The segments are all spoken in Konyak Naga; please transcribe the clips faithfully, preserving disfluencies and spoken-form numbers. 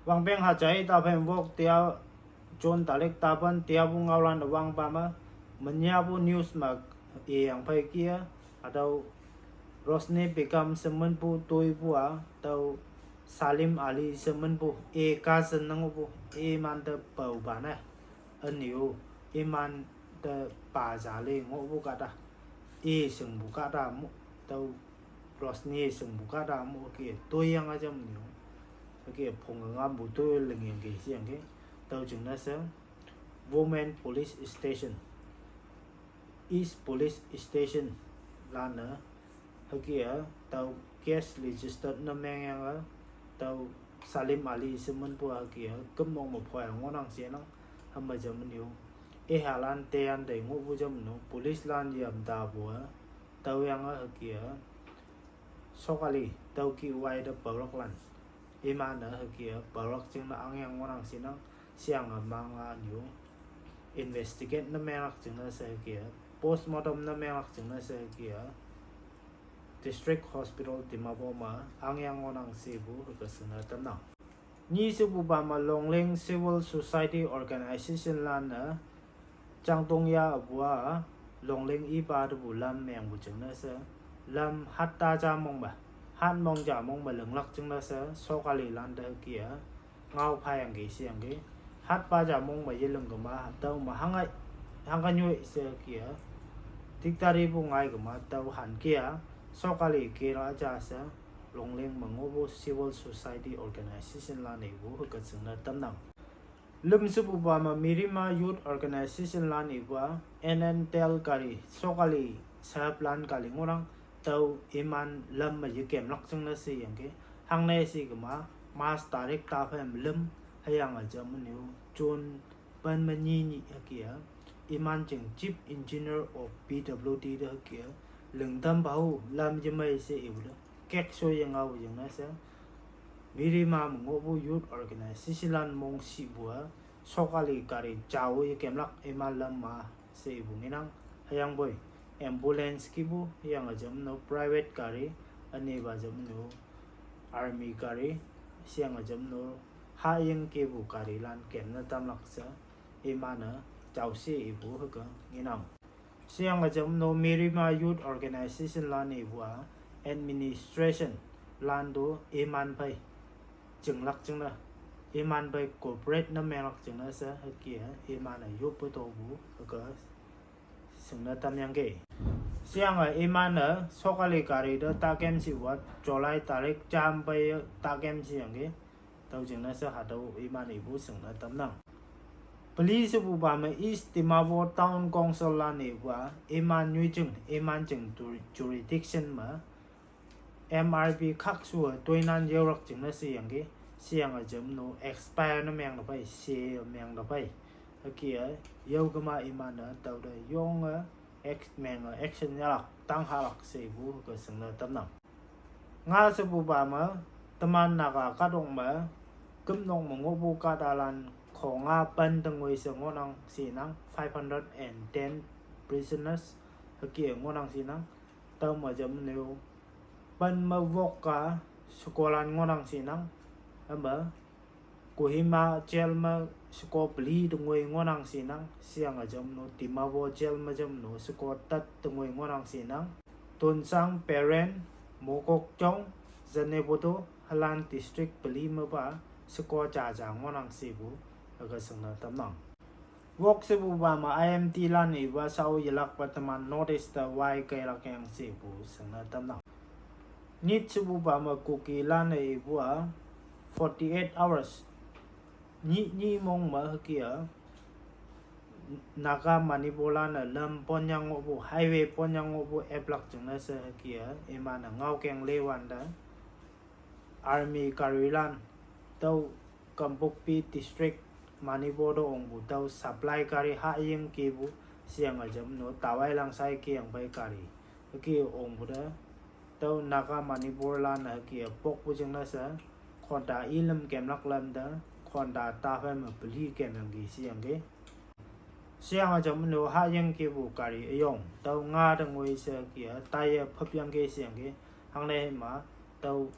Wangpeng hajai taphei wok tia June tarik tapan tiapu ngaolan wangpa me, menyapu news me iyang phei kia, hatüo Rosni Begum she minpu toipu a, tüo Salim Ali she minpu, i cousin ne ngohpu, imante paopa ne. Ünyu, imante pa ja le ngohpu kahta, i shingpu kahta mo, tüo Rosni shingpu kahta mo ke toiyange jamnyu. Ke phonge ngampu toi lingyangki sheyangki. Tüo jingne she Women Police Station, East Police Station lan-e, hüke a, tüo case registered ne mengyange, tüo Salim Ali she minpu hüke a, kümnok me phoya ngohnang shenang, hüme jamnyu. Ihalan teyan te ngohpu jamnyu, police lan yam tapu a, tüoyange hüke a, sokali tüo kih wai te paolaklan. Iman-e hüke a, paolak jingne angyang ngohnang shenang, sheyange manga nyu. Investigate ne menglak jingne she hüke a, postmortem ne menglak jingne she hüke a, District Hospital Dimapur me angyang ngohnang shepu hüke shingne tamnang. Nyi shepupa me Longleng Civil Society Organization lan-e, Changtong ya apu a, Longleng ipa tepu lam mengpu jingne she, lam hatta ja mong me, hat mong ja mong me linglak jingne she, sokali lan te hüke a, ngao phayangki sheyangki. Hatpa ja mong me yeling kema, tüo me hangai, hangke nyoi she hüke a, dictatepu ngai kema, tüo hanke a, sokali kela ja she, Longleng me ngohpu Civil Society Organization lan ipu hüke shingne tamnang. Lüm shepupa me Mirima Youth Organization lan ipu a, N N Tel kali, sokali, sahab lan kali ngohnang, tüo iman lam me yekemlak jingne sheyangki, hangne she kema, March tarik taphei me lüm, hüyange jamnyu, June pen me nyi nyih hüke a, iman jing Chief Engineer of P W D te hüke a, lingtam pao lam yemei she ipu te, kek sho yengao jingne she, Mirima me ngohpu Youth Organization lan mongshipu a, sokali gari jao yekemlak iman lam ma she ipu ngenang, hüyangpoi, ambulance kihpu, hüyange jamno private gari, ünepa jamno army gari, sheyange jamno hahying kehpu gari lan kemne tamlak she, iman-e, jaoshe ipu hüke ngenang. Sheyange jamno Mirima Youth Organization lan ipu a, administration lan to iman phei, jinglak jingne, iman phei cooperate ne menglak jingne she hüke a, iman-e yoppe topu hüke shingne tamyangki. Sheyange iman-e sokali gari te takem shipu a, July tarik jam pei takem sheyangki. Tüo jingne she hatüo iman ipu shingne tamnang. Peli shepupa me East Dimapur Town Council lan ipu a, iman nyoijing, iman jing juri-, jurisdiction me, M R P khakshu-e toinan yaolak jingne sheyangki, sheyange jamno expire ne mengte phei, she mengte phei. Hüke a, yao kema iman-e tüote yonge, ex-, menge action yahlak, tanghalak shepu hüke shingne tamnang. Nga shepupa me, teman Naga kahtok me, kümnok me ngohpu kahtalan, kho nga pen tengoi she ngohnang shenang, five hundred and ten prisoners, hüke ngohnang shenang, tüome jamnyu, pen me wok a, shekolan ngohnang shenang, hüme, Kohima jail me sheko peli tengoi ngohnang shenang, sheyange jamno, Dimapur jail me jamno, sheko tat tengoi ngohnang shenang. Tuensang, Peren, Mokokchung, Zunheboto, hülan district peli mepa, sheko jaja ngohnang shepu, hüke shingne tamnang. Wok shepupa me I M T lan ipa shao yelakpa teman North East te wai keilak yang shepu shingne tamnang. Nyit shepupa me Kuki lan-e ipu a forty-eight hours, nyih nyih mong me hüke a, Naga Manipur lan-e lam ponyang ngohpu, highway ponyang ngohpu aplak jingne she hüke a, iman-e ngaokeng lewante, army garilan, tüo Kangpokpi district, Manipur te ongpu tüo supply gari hahying kehpu, sheyange jamno tawai langsai keyang phei gari, hüke ongpu te, tüo Naga Manipur lan-e hüke pokpu jingne she, khonta ilüm kemlak lam te, khonta taphei me peli kemyangki sheyangki. Sheyange jamno hahying kehpu gari üyong, tüo nga tengoi she hüke a, taiye phüpyangki sheyangki, hangne hima, tüo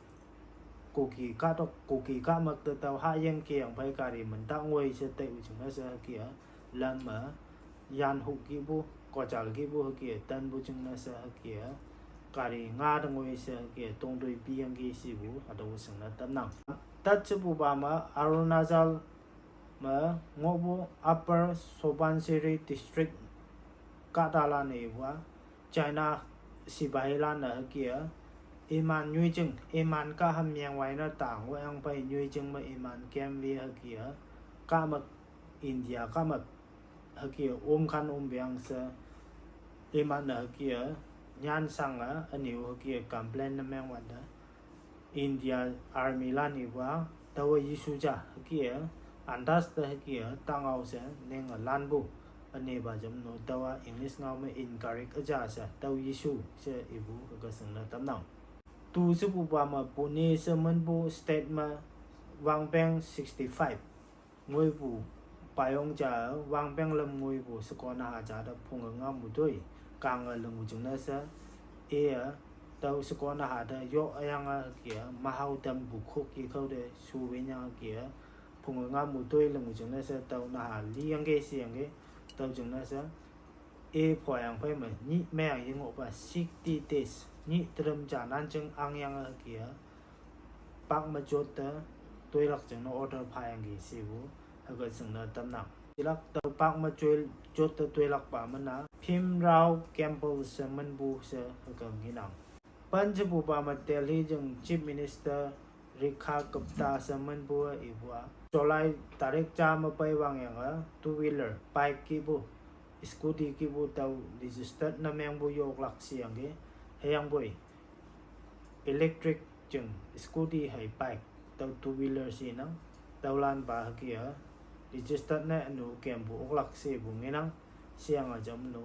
Kuki kahtok, Kuki kahmak te tüo hayang kiyang phei kari mentak ngoi she taipu jingne she hüke-a, lam me, yan hu kihpu, kojal kihpu hüke-a, tanpu jingne she hüke-a, kari nga te ngoi she hüke-a, tongtoi piyangki shepu, hatüo shingne tamnang. Tat shepupa me, Arunachal me, ngohpu Upper Subansiri District kahtalan-e ipu-a, China sipahilan-e hüke-a, iman nyoijing, iman kaham mengwai ne tang, woyang phei nyoijing me iman kemwe hüke-a, kahmak, India kahmak, hüke-a, omkhan ompeang she, iman-e hüke-a, nyan shange, ünyu hüke-a, complain ne mengwante. India Army lan ipu-a, taowe issue ja hüke-a, andas te hüke-a, tangao she, ninge lanpu, ünepa jamno, taowa English ngao me incorrect üja she, tao issue she ipu, hüke shingne tamnang. Tu shepupa me Pune she minpu state me, wangpeng sixty-five. Ngoipu, payong ja, wangpeng lam ngoipu, shekonaha ja te phunge ngamu toi, kange lingu jingne she, iye, tao shekonaha te yo yange hüke-a, mahao tampu khoki khao te, shuwe nyange hüke-a, phunge ngamu toi lingu jingne she, tao naha liyangki sheyangki, tüo jingne she, i phoyang phei me, nyih meyang yengohpa sixty days, nyih terem ja nanjing angyange hüke-a, pak me jot te, toilak jingne order phayangki shepu, hüke shingne tamnang. Ilak tüo pak me joi, jot te toilakpa mena, Bhimrao Campbell she minpu she hüke ngenang. Pen shepupa me Delhi jing Chief Minister Rekha Gupta she minpu ipu-a, July tarik ja me pei wangyange two wheeler, bike kihpu, scooty kihpu tao registered ne mengpu yoklak sheyangki, hüyangpoi electric jing scooty hei bike, tüo two wheeler shenang, tüolanpa hüke-a, registered ne ünu kempu oklak shepu ngenang, sheyange jamno,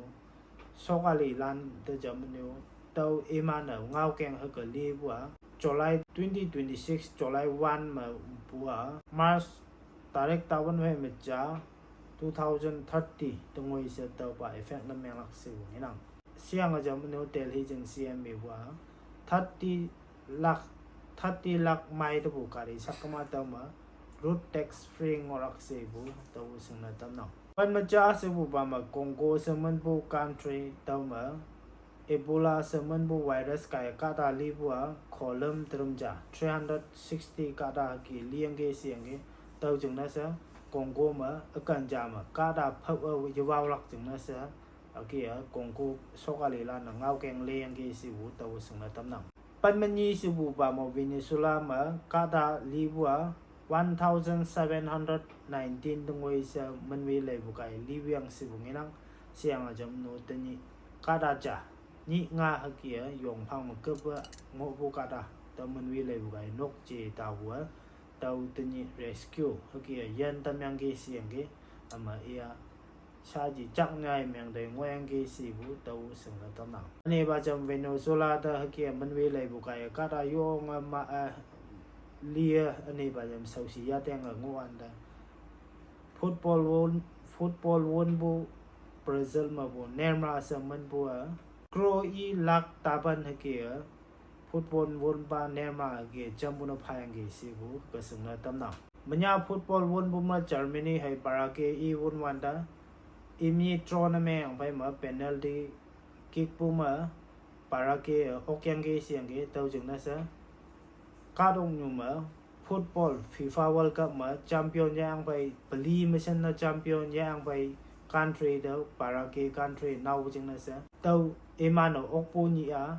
sokalilan te jamno, tüo iman-e ngaokeng hüke lipu-a, July twenty twenty-six, July one mepu-a, March tarik taowan phei me ja, two thousand thirty te ngoi she tüopa effect ne menglak shepu ngenang. Sheyange jamno Delhi jing C M ipu-a, thirty lakh, thirty lakh mai tepu kari sakkema tüome, road tax free ngohlak shepu, tao shingne tamnang. Pen me ja shepupa me Congo she minpu country tüome, Ebola she minpu virus kaiye kahta lipu-a, kholüm terem ja, three hundred sixty kahta hüke liyangki sheyangki, tüo jingne she, Congo me, ükan ja me, kahta phao-e yewaolak jingne she, hüke-a, Congo sokalilan-e ngaokeng leyangki shepu tao shingne tamnang. Pen me nyi shepupa me Venezuela me kahta lipu-a, one thousand seven hundred nineteen te ngoi she minwe leipu kaiye liwang shepu ngenang, sheyange jamno tenyih kahta ja, nyih nga hüke-a, yongphang me keppe ngohpu kahta, tao minwe leipu kaiye nok je tapu-a, tao tenyih rescue hüke-a, yin tamyangki sheyangki, üme iya, shaji jak nyai meng te ngohyangki shepu tao shingne tamnang. Ünepa jam Venezuela te hüke-a minwe leipu kaiye kahta yonge ma-e, liye ünepa jam shaoshi yatenge ngohwante, football won, football wonpu Brazil mepu Neymar she minpu-a, crore i lakh tapan hüke-a, football wonpa Neymar hüke jampu ne phayangki shepu hüke shingne tamnang. Menyih football wonpu me Germany hei Paraguay i wonwante, imi draw ne mengyang phei me penalty kickpu me Paraguay-e okyangki sheyangki tüo jingne she, kahtoknyu me football FIFA World Cup me champion yeyang phei, peli me shen ne champion yeyang phei country tüo Paraguay country naopu jingne she, tüo iman-e okpu nyih-a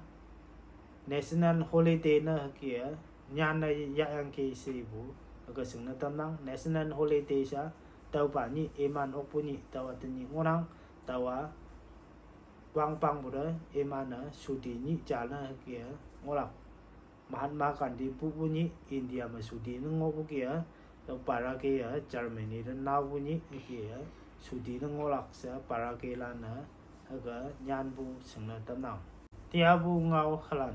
national holiday ne hüke-a, nyanne yahyangki shepu hüke shingne tamnang. National holiday sha, tüopa nyih iman okpu nyih tüowa tenyih ngohnang. Tüowa wangpangpu te iman-e chuti nyih jane hüke-a ngohlak. Mahatma Gandhi pupu nyih India me chuti ne ngohpu ke-a, tüo Paraguay-e Germany te naopu nyih hüke-a, chuti ne ngohlak she Paraguaylan-e hüke nyanpu shingne tamnang. Tiapu ngao halan.